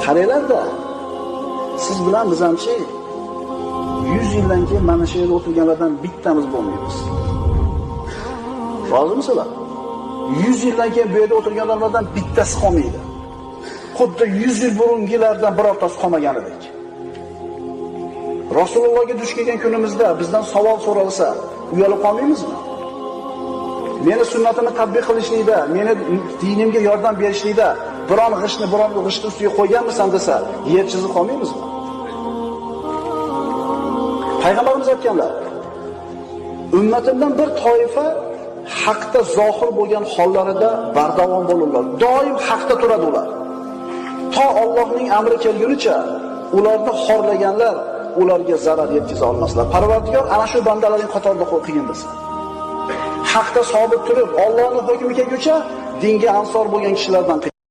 Qaranglar-da, siz bilan biz hamchi 100 yildan keyin mana shu yerda o'tirganlardan bittamiz bo'lmaymiz. Rozimisizlar? 100 yildan keyin bu yerda o'tirgan odamlardan bittasi qolmaydi. Xuddi 100 yil burungilardan birortasi qolmaganidek. Rasulullohga duch kelgan kunimizda bizdan savol so'ralsa, uyalib qolmaymizmi? Meni sunnatimni tatbiq qilishlikda, meni dinimga yordam berishlikda biron g'ishtni biron g'ishtni ustiga qo'yganmisan desa, yer chizib qolmaymizmi? Payg'ambarimiz aytganlar, ummatimdan bir toifa haqda zohir bo'lgan hollarida bardavom bo'lurlar. Doim haqda turadi ular. To Allohning amri kelgunicha ularni xorlaganlar ularga zarar yetkaza olmaslar. Parvardigor ana shu bandalarning qatorida qilgin desa. Haqda sobit turib, Allohning hukmi kelguncha dinga ansor bo'lgan kishilardan.